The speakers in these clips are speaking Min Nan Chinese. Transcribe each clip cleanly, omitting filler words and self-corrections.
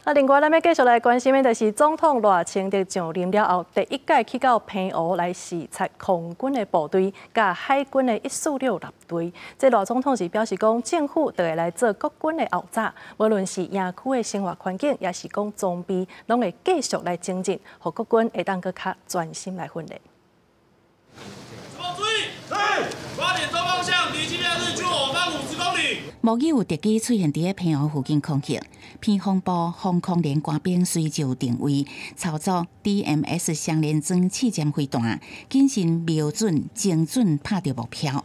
啊，另外，咱欲繼續來關心的，就是總統賴清德上任了後，第一擺去到澎湖來視察空軍的部隊，佮海軍的146艦隊。這賴總統是表示講，政府就會來做國軍的後罩，無論是營區的生活環境，抑是講裝備，攏會繼續來精進，予國軍會當閣較專心來訓練。注意，8點鐘方向，敵機日距我方50公里。模擬有敵機出現佇澎湖附近空域，偏防部防空連官兵隨就定位，操作 DMS 雙連裝試箭飛彈，謹慎瞄準，精準拍著目標。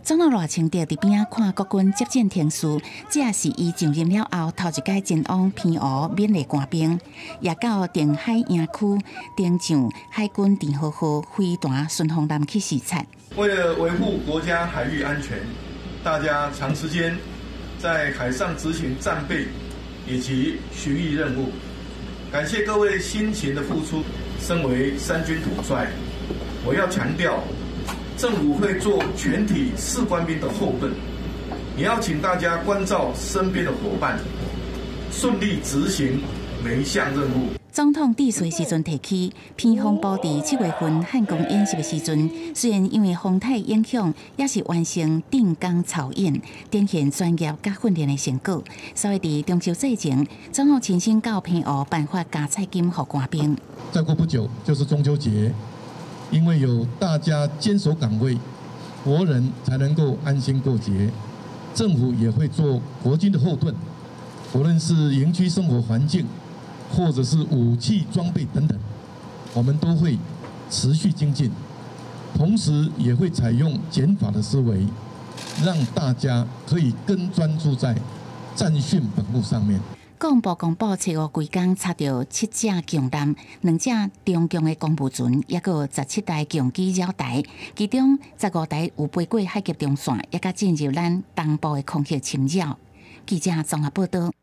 總統賴清德佇邊仔看國軍接戰程序，這是伊上任了後頭一擺前往澎湖勉勵官兵，也到定海營區登上海軍鄭和號飛彈巡防艦去視察。為了維護國家海域安全，大家長時間在海上執行戰備以及巡弋任務，感謝各位辛勤的付出。身為三軍統帥，我要強調，政府會做全體士官兵的後盾，也要請大家關照身邊的夥伴，順利執行每一項任務。總統致辭時陣提起，偏防部佇7月份漢光演習的時陣，雖然因為風颱影響，也是完成定崗操演，展現專業佮訓練的成果。所以佇中秋節前，總統親身到澎湖頒發加菜金予官兵。再過不久就是中秋節，因為有大家堅守崗位，國人才能夠安心過節。政府也會做國軍的後盾，無論是營區生活環境，或者是武器裝備等等，我們都會持續精進，同時也會採用減法的思維，讓大家可以更專注在戰訓本務上面。國防部公布，初五規工查著七隻強艦、兩隻中共的公務船，抑閣17台強機繞台，其中15台有飛過海峽中線，抑閣進入咱東部的空域侵擾。記者綜合報道。